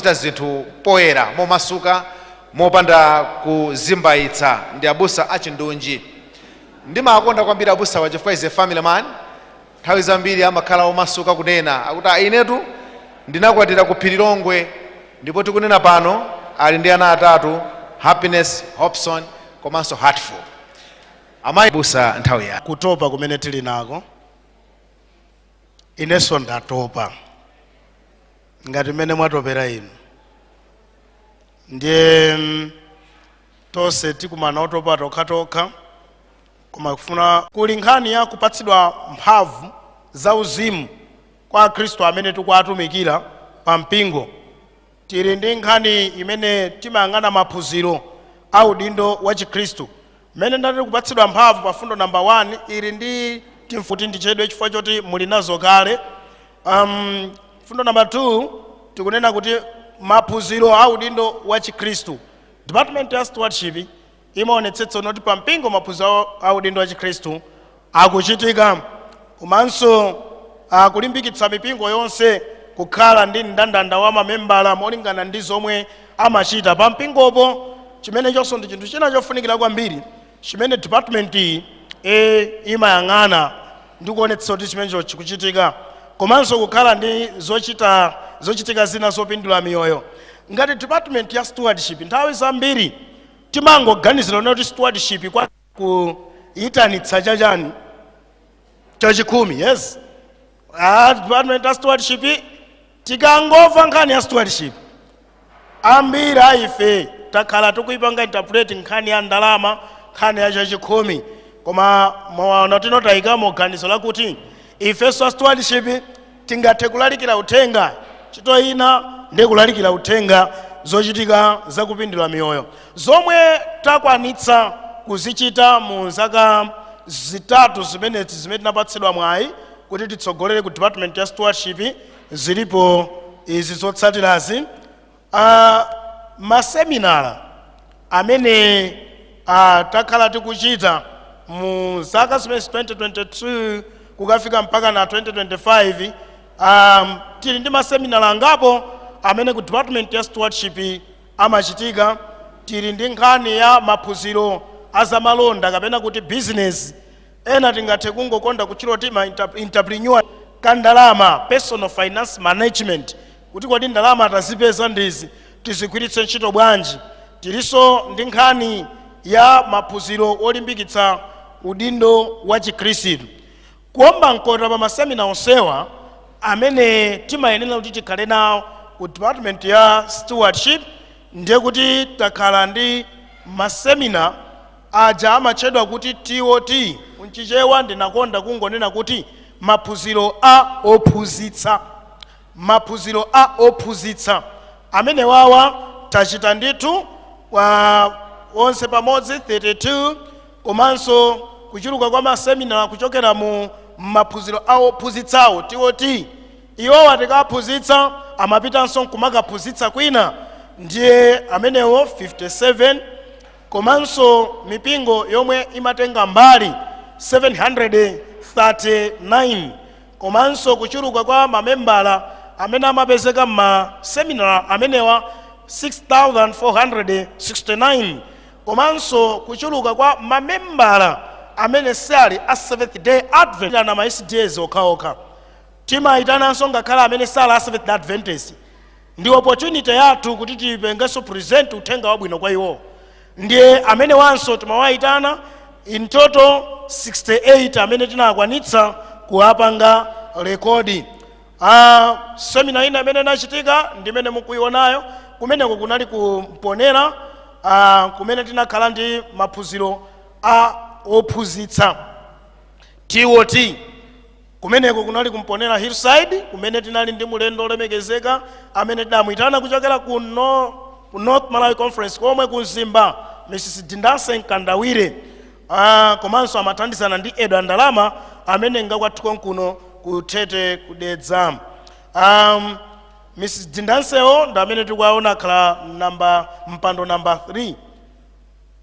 Amachita zinthu poyera, momasuka, mopanda kuzimbayitsa. Ndi abusa achindunji. Ndimakonda kwambiri abusawa chifukwa is a family man. Nthawi zambiri amakhala omasuka kunena akuti, "Ah, inetu ndinakwatira ku Phirilongwe," ndipo tikunena pano ali ndi ana atatu, Happiness, Hobson komanso Heartful. Amayi busa, nthawi ya Kutopa kumene tili nako, inenso ndatopa ngati mmene mwatopera inu. Ndiye tonse tikumana otopa tokhatokha. Koma kufuna kuli nkhani ya kupatsidwa mphamvu za uzimu kwa Akhristu amene tikuwatumikira pa mpingo. Tili ndi nkhani imene timayang'ana maphunziro a udindo wa Chikhristu. Mmene ndati kupatsidwa mphamvu pa fundo namba 1 ili ndi timfuti, ndichedwe chifukwa choti muli nazo kale. Fundo namba 2 tikunena kuti maphunziro a udindo wa Chikhristu. Department ya stewardship imaonetsetsa kuti pa mpingo maphunziro a udindo wa Chikhristu akuchitika, komanso kulimbikitsa mipingo yonse kukhala ndi mndandanda wa mamembala molingana ndi zomwe amachita pa mpingopo. Chimene chonso ndi chinthu china chofunikira kwambiri chimene department iyi imayang'ana ndi kuonetsetsa kuti chimenecho chikuchitika, komanso kukhala ndi zochitika zina zopindula miyoyo. Ngati department ya stewardship, nthawi zambiri timangoganizira kuti stewardship kwa kuyitanitsa chachani, chachikhumi. Yes, department ya stewardship, tikangomva nkhani ya stewardship, ambiri a ife takhala tikuyipanga interpret nkhani ya ndalama, nkhani ya chachikhumi. Koma mwaona, tino tayikamo ganizo lakuti ifenso a stewardship tingathe kulalikira uthenga. Ntchito ina ndi kulalikira uthenga, zochitika zakupindula miyoyo. Zomwe takwanitsa kuzichita mu zaka 3 zimenezi zimene tinapatsidwa mwayi kuti titsogolere ku department ya stewardship zilipo izi zotsatirazi. Maseminara amene takhala tikuchita mu zaka zimene 2022 kukafika mpaka na 2025, tili ndi maseminara angapo amene ku department ya stewardship amachitika. Tili ndi nkhani ya maphunziro azamalonda kapena kuti business, ena tingathe kungokonda kutchula kuti ma entrepreneur kandalama, personal finance management, kuti kodi ndalama tazipeza ndizi, tizigwiritse ntchito bwanji? Tilinso ndi nkhani ya maphunziro olimbikitsa udindo wa Chikhristu. Kuomba mkota pa masemina onsewa amene timayenera kuti tikhale nawo ku department ya stewardship, ndiye kuti takhala ndi masemina aja amatchedwa kuti TOT. Mchichewa ndinakonda kungonena kuti maphunziro a ophunzitsa. Maphunziro a ophunzitsa amene wawa tachita ndithu kwa onse pamodzi 32, komanso kuchuluka kwa maseminara kuchokera mu maphunziro a ophunzitsawo, TOT, iwowa tikaphunzitsa amapitanso nkumakaphunzitsa kwina, ndiye amenewo 57, komanso mipingo yomwe imatenga mbali 739, komanso kuchuluka kwa mamembala amene amapezeka m'maseminara amenewa 6469, komanso kuchuluka kwa mamembala amene sali a Seventh Day Advent na ma SDAs okhaokha. Timayitananso ngakhale amene sali a Seventh Day Adventist. Ndi opportunity yathu kuti tipengenso present uthenga wabwino kwa iwo, ndiye amene wanso timawayitana, in total 68 amene tinakwanitsa kuwapanga record. Semina ina imene inachitika ndimene mukuionayo kumeneko, kunali kumponera, kumene tinakhala ndi maphunziro a ophunzitsa, TOT. Kumeneko kunali kumponera Hillside, kumene tinali ndi mulendo olemekezeka amene tidamuyitana kuchokera ku, no, ku North Malawi Conference komwe ku Mzimba, Mrs Dindase Mkandawire, komanso amathandizana ndi Edwa Ndalama amene ngakwathu konkuno kuthete kudedza. Mrs Dindansewo ndi amene tikuwaona akhala namba mpando namba 3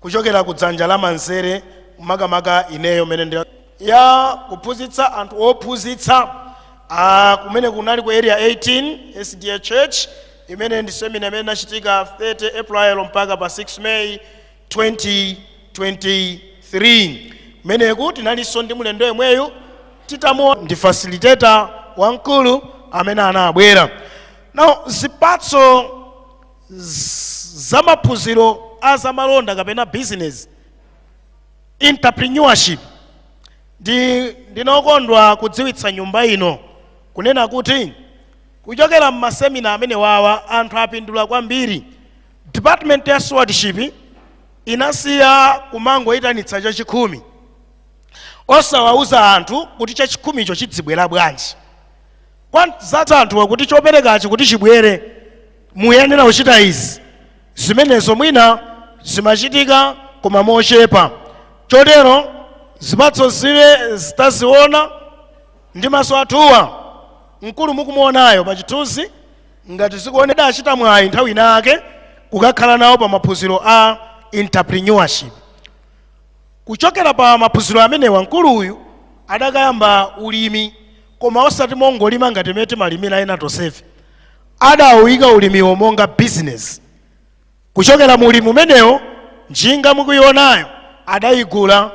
kuchokera ku dzanja la manzere, makamaka ineyo mene ndi ya kuphunzitsa anthu ophunzitsa. Kumene kunali ku Area 18 SDA Church. Imene ndi seminar imene inachitika 30 April mpaka pa 6 May 2023. Kumeneku tinalinso ndi mlendo yemweyu titamuona, ndi facilitator wamkulu amene anabwera. Now, zipatso zamaphunziro a zamalonda kapena business entrepreneurship, ndinokondwa kudziwitsa nyumba ino kunena kuti kuchokera mmasemina amene wawa anthu apindula kwambiri. Department ya stewardship inasiya kumangoyitanitsa chachikhumi osawauza anthu kuti chachikhumicho chidzibwera bwanji, kwa za anthuwa kuti choperekachi kuti chibwere muyenera kuchita izi. Zimenezo mwina zimachitika koma mochepa. Chotero zipatso zile zitaziona ndi maso athuwa, mkulu mukumuonayo pa chithunzi ngati zikuoneka, achita mwayi nthawi inake kukakhala nawo pa maphunziro a entrepreneurship. Kuchokera pa maphunziro amenewa, mkuluyu adakayamba ulimi, koma osati mongolima ngati mene timalimira ena tonsefe. Adawuyika ulimiwo monga business. Kuchokera mu ulimi umenewo, njinga mukuyionayo adayigula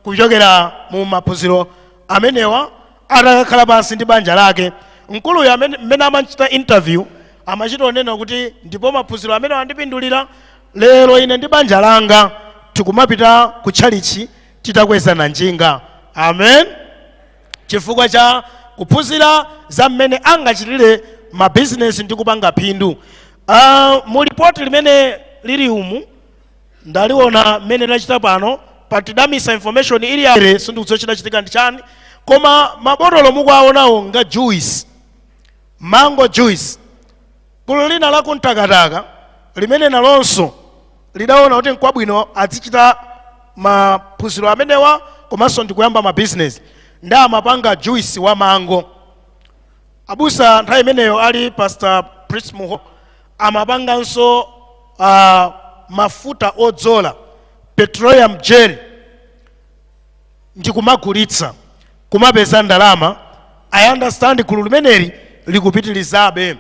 kuchokera mu maphunziro amenewa, atakakhala pansi ndi banja lake. Mkuluyu mmene amachita interview amachita onena kuti, "Ndipo maphunziro amene andipindulira, lero ine ndi banja langa tikumapita ku tchalichi titakwezana njinga." Amen. Chifukwa cha kuphunzira za mmene angachitire mabizinesi ndi kupanga phindu. Mu ripoti limene lili umu, ndaliona mmene lachita pano patidamisa information ili yale, sindikudziwa chidachitika ndi chani, koma mabotolo mukuwaonawo nga juice, mango juice. Gulu lina la kumtakataka limene nalonso lidaona kuti nkwabwino azichita maphunziro amenewa komanso ndikuyamba mabizinesi, ndi amapanga juice wa mango. Abusa nthawi imeneyo ali Pastor Prince Muho, amapanganso mafuta odzola, petroleum jelly, ndikumagulitsa kumapeza ndalama. I understand gulu limeneli likupitirizabe.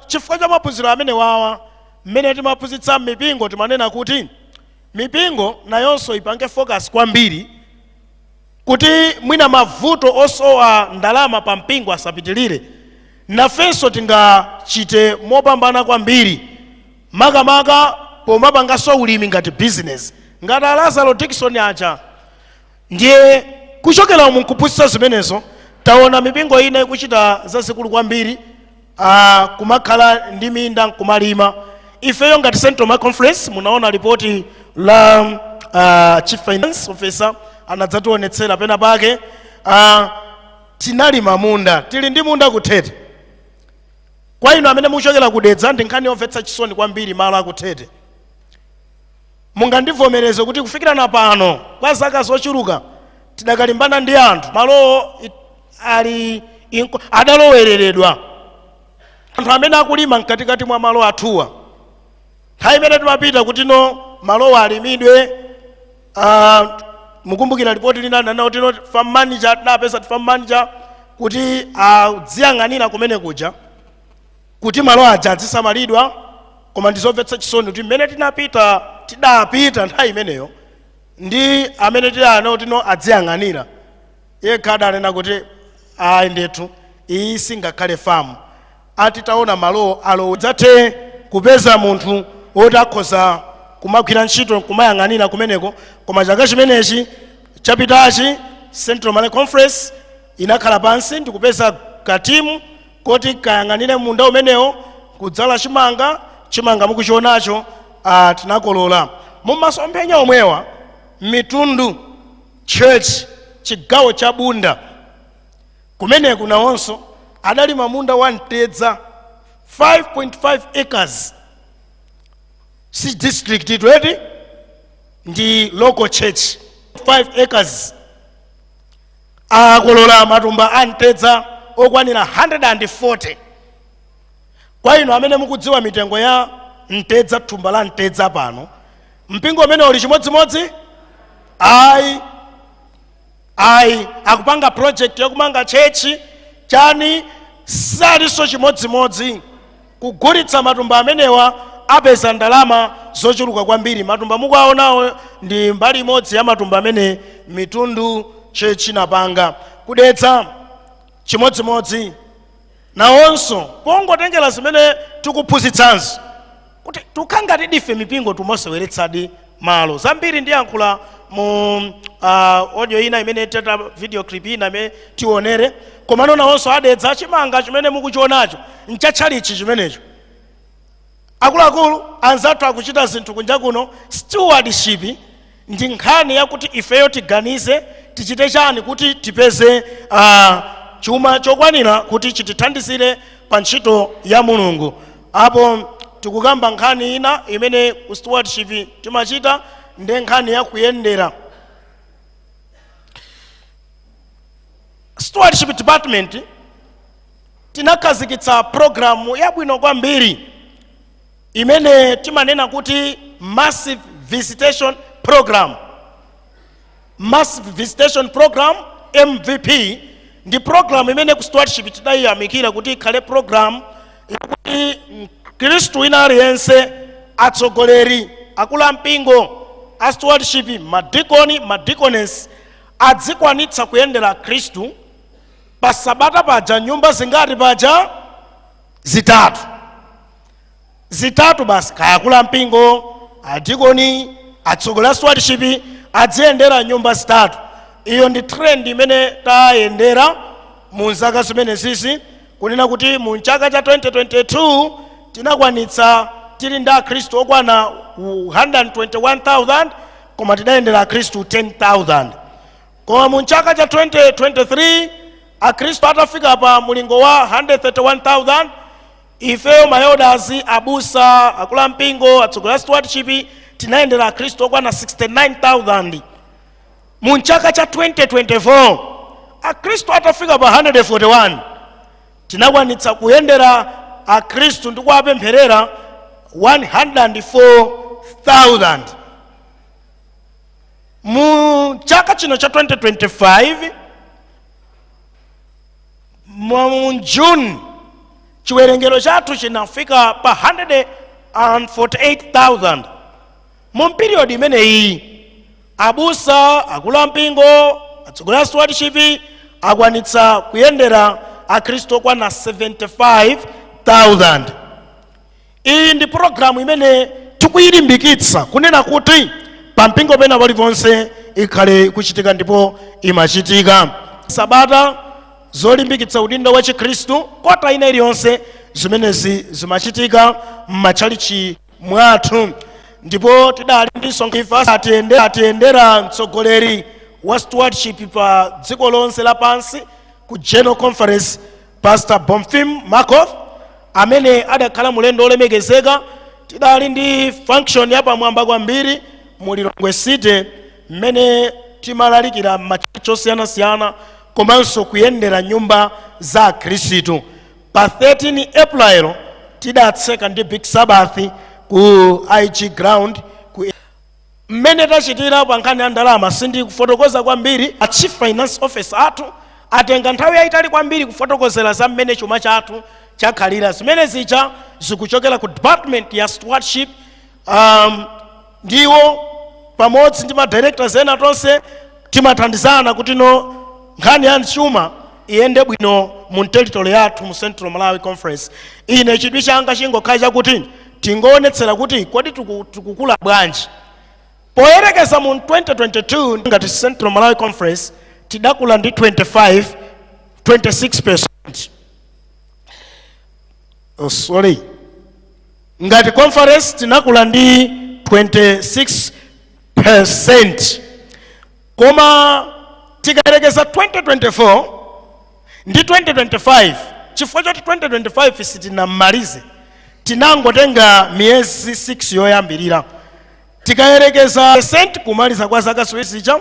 Chifukwa cha maphunziro amene wawa, mmene timaphunzitsa mipingo, timanena kuti mipingo nayonso ipange focus kwambiri kuti mwina mavuto osowa ndalama pa mpingo asapitilire. Nafenso tingachite mopambana kwambiri, makamaka pomapanganso ulimi ngati business, ngati Alazaro Dickson aja. Ndiye kuchokera umu nkuphunzitsa zimenezo, taona mipingo ina ikuchita zazikulu kwambiri, kumakhala ndi minda nkumalima. Ifeyo ngati Central Malawi Conference, munaona ripoti la chief finance officer anadzationetsera pena pake, tinalima munda, tili ndi munda kuthete. Kwa inu amene mukuchokera kudedza, ndi nkhani yomvetsa chisoni kwambiri. Malo akuthete, mungandivomereze kuti kufikira na pano, kwa zaka zochuluka, tidakalimbana ndi anthu. Malowo ali adalowereredwa anthu amene akulima mkatikati mwa malo athuwa. Nthawi imene timapita kuti no, malowa alimidwe, mukumbukira ripoti lina nana kuti no, farm manager, tinapeza farm manager kuti adziyang'anira kumene kuja kuti malo aja azisamalidwa. Koma ndizomvetsa chisoni kuti mmene tinapita, tidapita nthawi imeneyo ndi amene tidana kuti no, adziyang'anira, yekha adanena kuti, "Ayi ndithu, iyi singakhale famu." Atitaona malowo alowo, dzathe kupeza munthu woti akhoza kumagwira ntchito kumayang'anira kumeneko. Koma chaka chimenechi chapitachi, Central Malawi Conference inakhala pansi ndikupeza katimu koti kayang'anire munda umenewo, kudzala chimanga. Chimanga mukuchionacho, tinakolola. Mumasomphenya omwewa, Mitundu Church, chigawo cha Bunda kumeneku, nawonso adalima munda wa mtedza, 5.5 acres. Si district itweti, ndi local church, 5 acres, akolola matumba a mtedza okwanira 140. Kwa inu amene mukudziwa mitengo ya mtedza, thumba la mtedza pano, mpingo umene uli chimodzimodzi? Ayi, ayi, akupanga project yakumanga church chani, salinso chimodzimodzi. Kugulitsa matumba amenewa apeza ndalama zochuluka kwambiri. Matumba mukuwaonawo ndi mbali imodzi ya matumba amene Mitundu Church inapanga. Kudetsa chimodzimodzi, nawonso pongotengera zimene tikuphunzitsanso kuti tukhangati dife mipingo tumaseweretsadi malo zambiri. Ndiyankhula mu audio ina imene tata video clip ina imene tionere. Komano nawonso adetsa chimanga chimene mukuchionacho nchatchalichi chimenecho. Akuluakulu anzathu akuchita zinthu kunja kuno. Stewardship ndi nkhani yakuti ifeyo tiganize tichite chani kuti tipeze chuma chokwanira kuti chitithandizire pa ntchito ya Mulungu. Apo tikukamba nkhani ina imene ku stewardship timachita, ndi nkhani ya kuyendera. Stewardship department tinakhazikitsa programu yabwino kwambiri imene timanena kuti massive visitation program. Massive visitation program, MVP, ndi program imene ku stewardship tidayiyamikira kuti ikhale program yakuti Mkhristu wina aliyense, atsogoleri, akulu ampingo, a stewardship, madikoni, madeaconess, adzikwanitsa kuyendera Khristu pa sabata paja nyumba zingati paja? Zitatu, zitatu basi. Kaya akulu ampingo, adikoni, atsogoleri a stewardship adziyendera nyumba zitatu. Iyo ndi trend imene tayendera mu zaka zimene zizi, kunena kuti mu chaka cha 2022 tinakwanitsa tili ndi akhristu okwana 121,000, koma tidayendera akhristu 10,000. Koma mu chaka cha 2023 akhristu atafika pa mulingo wa 131,000, ifeyo ma elders, abusa, akulu ampingo, atsogoleri a stewardship tinayendera akhristu okwana 69,000. Mu chaka cha 2024 akhristu atafika pa 141, tinakwanitsa kuyendera akhristu ndi kuwapempherera 104,000. Mu chaka chino cha 2025, mu June, chiwerengero chathu chinafika pa 148,000. Mu period imeneyi abusa, akulu ampingo, atsogoleri a stewardship akwanitsa kuyendera akhristu okwana 75,000. Iyi ndi programu imene tikuyilimbikitsa kunena kuti pa mpingo pena paliponse ikhale kuchitika, ndipo imachitika. Sabata zolimbikitsa udindo wa Chikhristu kota ina iliyonse, zimenezi zimachitika m'matchalichi mwathu. Ndipo tidali ndi msonkhano, atiyendera mtsogoleri wa stewardship pa dziko lonse lapansi ku General Conference, Pastor Bomfim Markov, amene adakhala mulendo olemekezeka. Tidali ndi function yapamwamba kwambiri mu Lilongwe City mmene timalalikira m'machachi osiyanasiyana komanso kuyendera nyumba za akhristu. Pa 13 April tidatseka ndi big Sabbath ku IG ground. Ku mmene tachitira pa nkhani ya ndalama sindikufotokoza kwambiri. A chief finance officer athu atenga nthawi yayitali kwambiri kufotokozera za mmene chuma chathu chakhalira. Zimene zija zikuchokera ku department ya stewardship, ndiwo pamodzi ndi ma directors ena tonse timathandizana kuti no nkhani ya chuma iyende bwino mu territory yathu mu Central Malawi Conference. Ine chidwi changa chingokhala chakuti tingoonetsera kuti kodi tikukula bwanji poyerekeza mu 2022. Ngati Central Malawi Conference tidakula ndi 25 26%. Oh, sorry, ngati conference tinakula ndi 26%, koma tikayerekeza 2024 ndi 2025, chifukwa choti 2025 sitinamalize, tinangotenga miyezi 6 yoyambirira, tikayerekeza percent kumaliza kwa zaka ziwiri zija,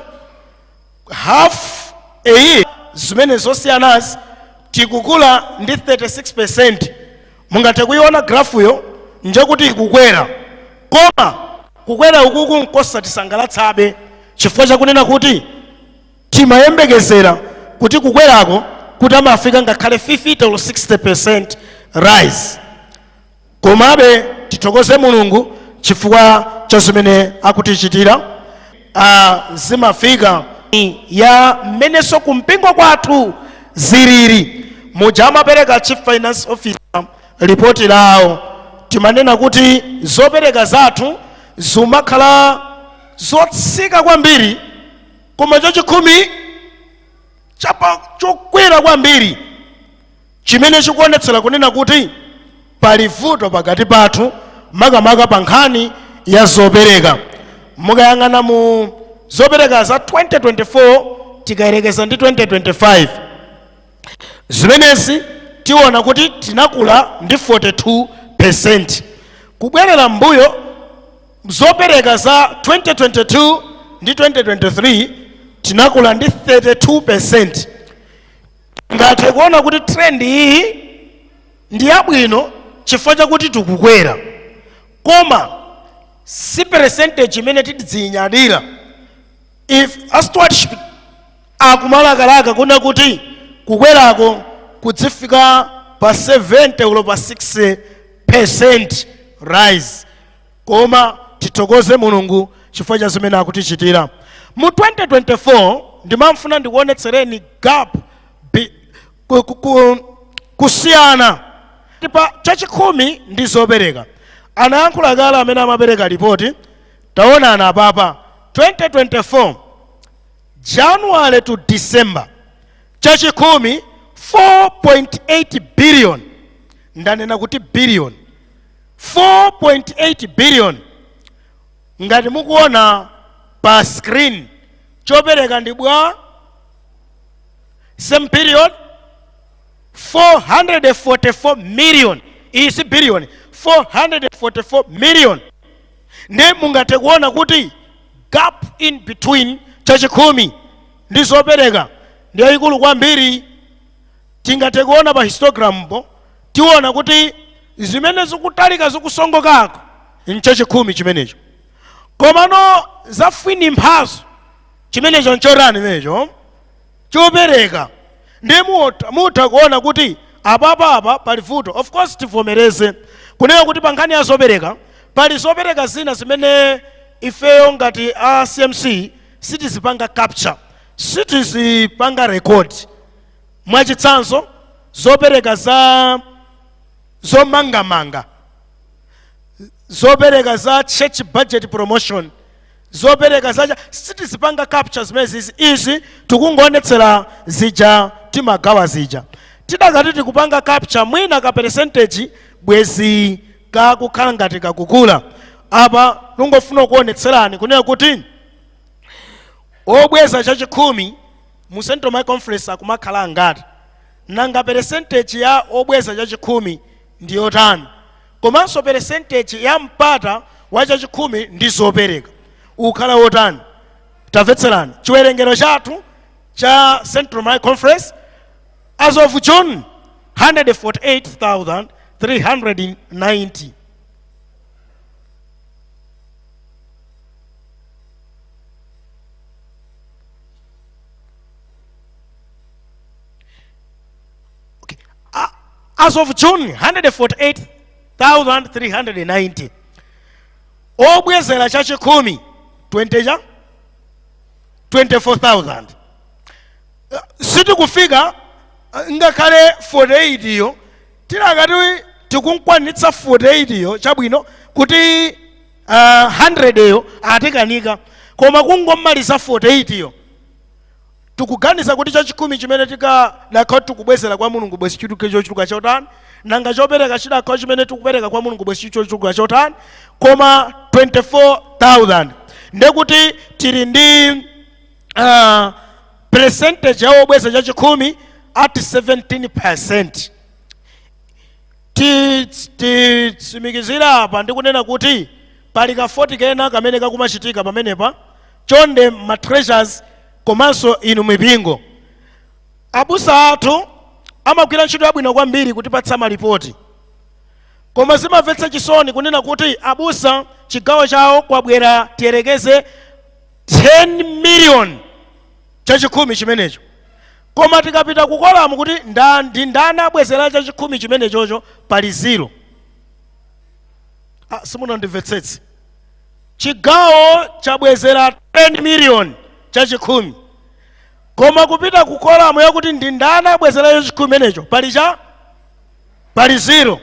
half a year, zimene zosiyanazi, tikukula ndi 36%. Mungathe kuiona grafuyo njakuti ikukwera, koma kukwera ukuku nkosatisangalatsabe chifukwa chakunena kuti timayembekezera kuti kukwerako kuti amafika ngakhale 50 or 60% rise. Komabe tithokoze Mulungu chifukwa cha zimene akutichitira. Zimafika ya mmenenso kumpingo kwathu zilili. Muja amapereka Chief Finance Officer ripoti lawo, timanena kuti zopereka zathu zimakhala zotsika kwambiri, koma chachikhumi chapa chokwera kwambiri, chimene chikuonetsera kunena kuti pali vuto pakati pathu, makamaka pa nkhani ya zopereka. Mukayang'ana mu zopereka za 2024 tikayerekeza ndi 2025, zimenezi tiona kuti tinakula ndi 42%. Kubwerera mbuyo, zopereka za 2022 ndi 2023 tinakula ndi 32%. Ngathe kuona kuti trend iyi ndi yabwino chifukwa chakuti tikukwera, koma si percentage imene tidziyinyadira. If a stewardship akumalakalaka kuna kuti kukwerako kudzifika pa 70 ulo pa 6% rise, koma tithokoze Mulungu chifukwa cha zimene akutichitira. Mu 2024 ndimamfuna ndikuonetsereni gap kusiyana pa chachikhumi ndi zopereka. Anayankhula kale amene amapereka ripoti. Taonana apapa, 2024 January to December, chachikhumi 4.8 billion. Ndanena kuti billion, 4.8 billion. Ngati mukuona pa screen, chopereka ndi bwa? Same period 444 million. Iyi si billion, 444 million. Ndi mungathe kuona kuti gap in between chachikhumi ndi zopereka ndi yayikulu kwambiri. Tingathe kuona pa histogram po, tiona kuti zimene zikutalika, zikusongokako, nchachikhumi chimenecho, komano zafwini mphaso chimenecho nchotani? Chimenecho chopereka. Ndi mutha kuona kuti apapapa pali vuto. Of course, tivomereze kunena kuti pa nkhani ya zopereka pali zopereka zina zimene ifeyo ngati a CMC sitizipanga capture, sitizipanga record. Mwachitsanzo, zopereka za zomangamanga, zopereka za church budget promotion, zopereka za sitizipanga capture zimenezi. Izi tikungoonetsera zija timagawa zija. Tidakati tikupanga capture, mwina ka percentage bwezi kakukhala ngati kakukula. Apa tungofuna kuonetserani kunena kuti obweza chachikhumi mu Central Malawi Conference akumakhala angati, nanga percentage ya obweza chachikhumi ndi yotani, komanso percentage ya mpata wa chachikhumi ndi zopereka ukhala wotani. Tamvetserani, chiwerengero chathu cha Central Malawi Conference as of June, 148,390. Okay. As of June, 148,390. Obwezera chachikhumi 20 cha 24,000. Sitikufika ngakhale 48 iyo. Tilakati tikunkwanitsa 48 iyo, chabwino, kuti 100 iyo atikanika, koma kungomaliza 48 iyo, tikuganiza kuti chachikhumi chimene tikadakhala tikubwezera kwa Mulungu bwezi chituke chochuluka chotani? Nanga chopereka chidakhala chimene tikupereka kwa Mulungu bwezi chochuluka chotani? Koma 24,000, ndekuti tili ndi percentage ya obweza chachikhumi at 17. Titsimikizira apa ndikunena kuti pali ka 40 kena kamene kakumachitika pamenepa. Chonde ma treasurers komanso inu mipingo, abusa athu amagwira ntchito yabwino kwambiri kutipatsa malipoti, koma zimamvetsa chisoni kunena kuti abusa chigawo chawo kwabwera, tiyerekeze, 10 million chachikhumi chimenecho, koma tikapita ku column kuti ndi ndani abwezera chachikhumi chimenechocho, pali zero. Ah, simunandimvetsetse. Chigawo chabwezera 10 million chachikhumi, koma kupita ku column yakuti ndi ndani abwezera chachikhumi imenecho, pali cha pali zero.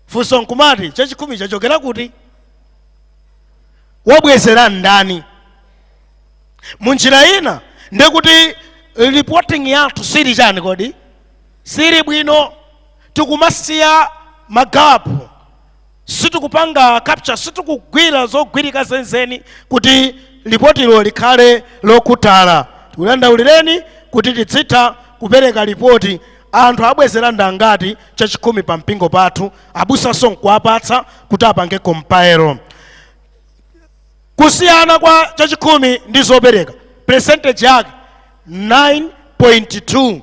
Funso nkumati, chachikhumi chachokera kuti? Wabwezera ndani? Munjira ina ndekuti reporting yathu sili chani kodi? Sili bwino. Tikumasiya ma gap, sitikupanga capture, sitikugwira zogwirika zenizeni kuti lipotilo likhale lokhutala. Tikudandaulireni kuti tidzitha kupereka ripoti, anthu abwezera ndangati chachikhumi pa mpingo pathu, abusanso nkuwapatsa kuti apange compile. Kusiyana kwa chachikhumi ndi zopereka, percentage yake 9.2.